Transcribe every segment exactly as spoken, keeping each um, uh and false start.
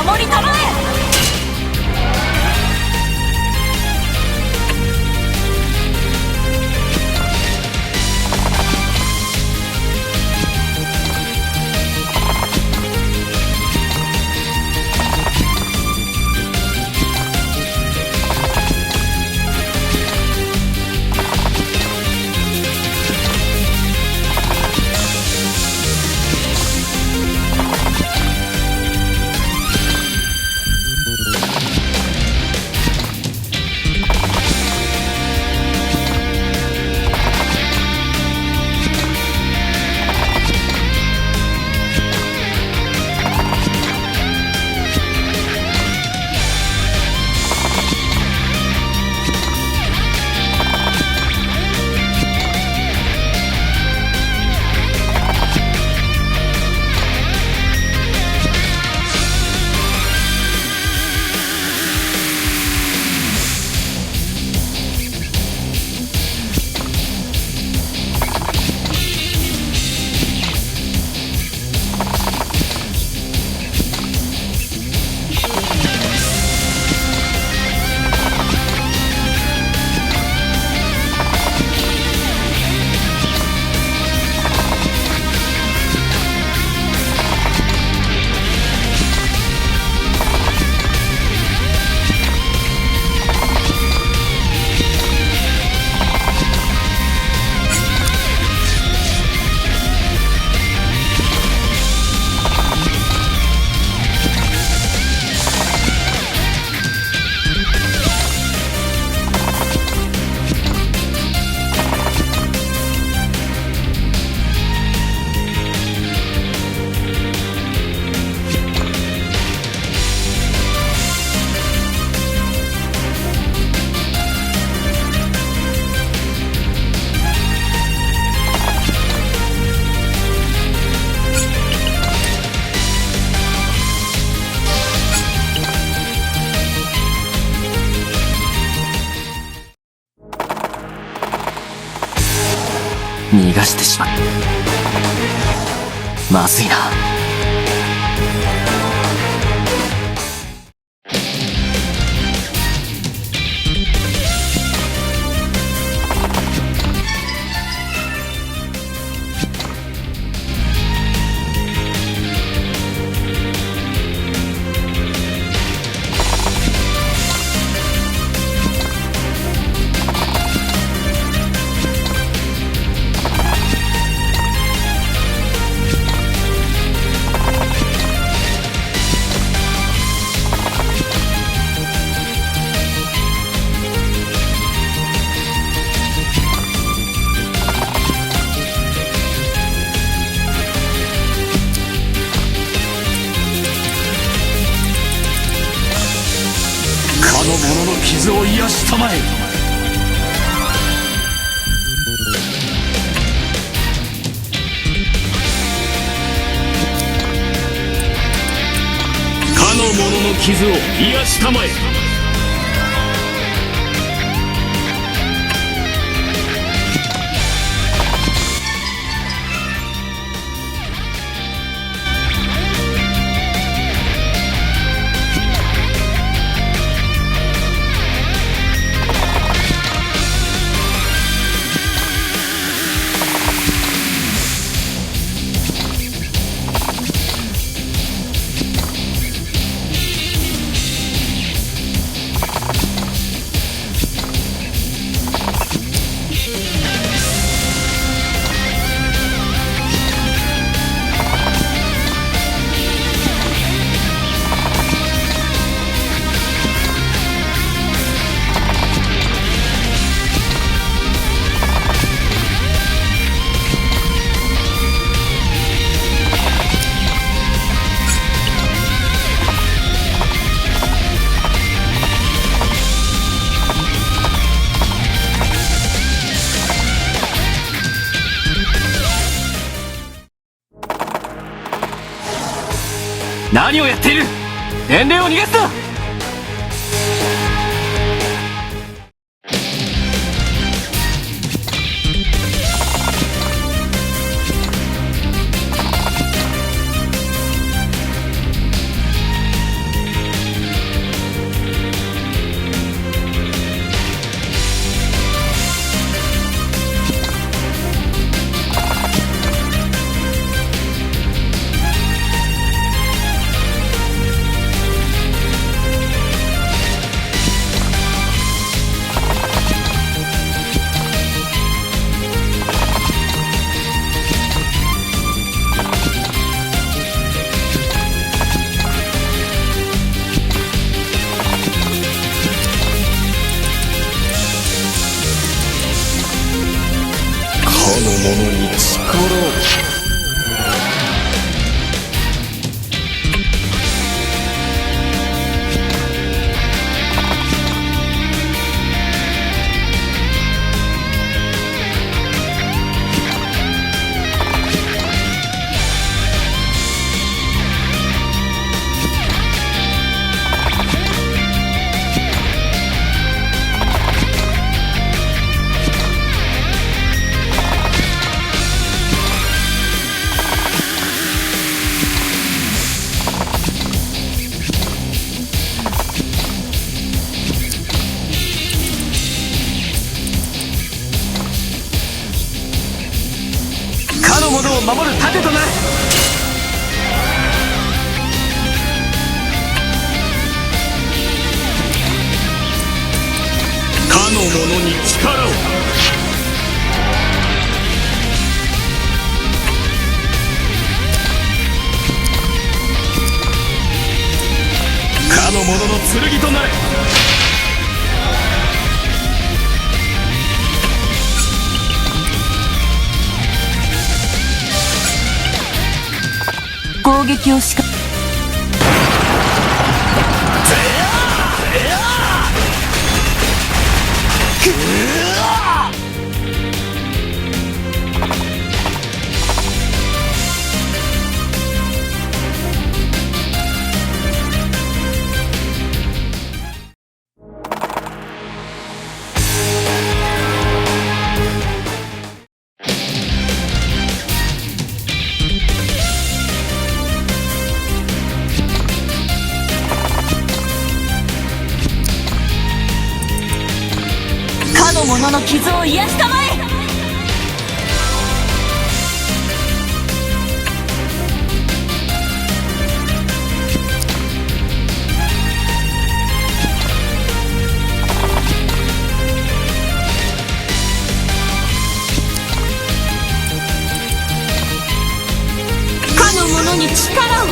守りたまえ。逃がしてしまう。まずいな。かの者の傷を癒やしたまえ。かの者の傷を癒やしたまえ。何をやっている！伝令を逃がすな！かの者に力を。かの者を守る盾となれ。かの者に力を。かの者の剣となれ。攻撃をしか。かの者の傷を癒したまえ。かの者に力を。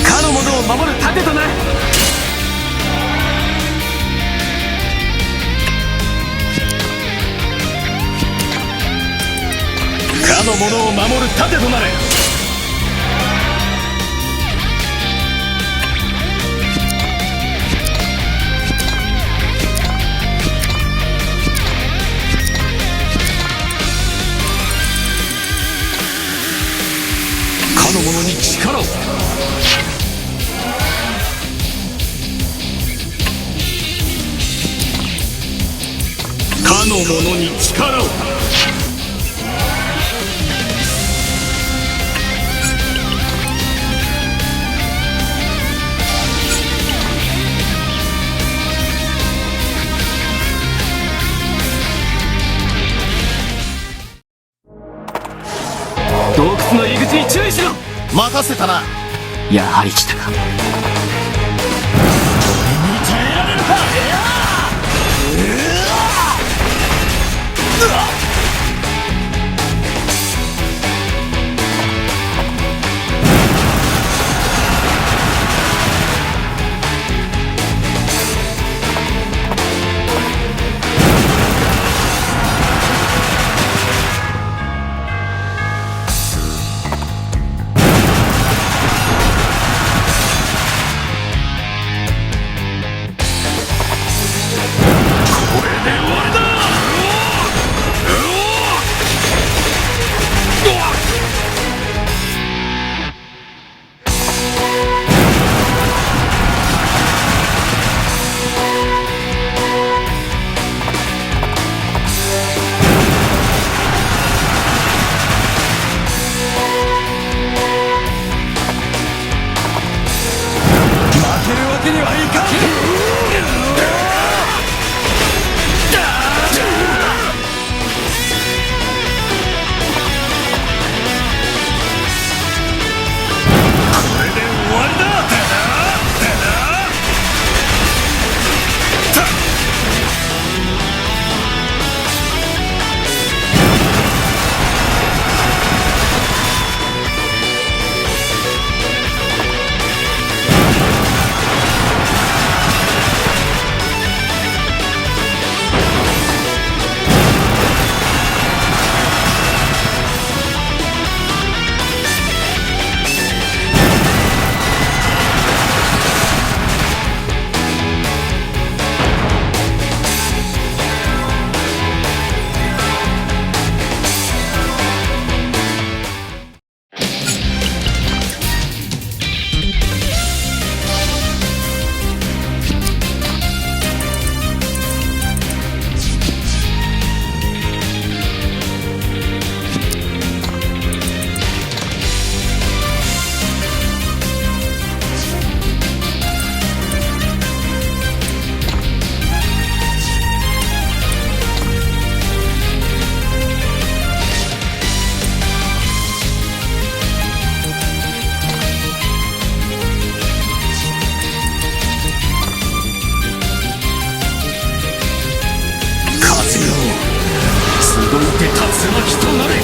かの者を守る盾となれ。かの者を守る盾となれ。かの者に力を。かの者に力を。洞窟の入り口に注意しろ。待たせたな。やはり来たか。俺に耐えられるか。って立つの人なれ。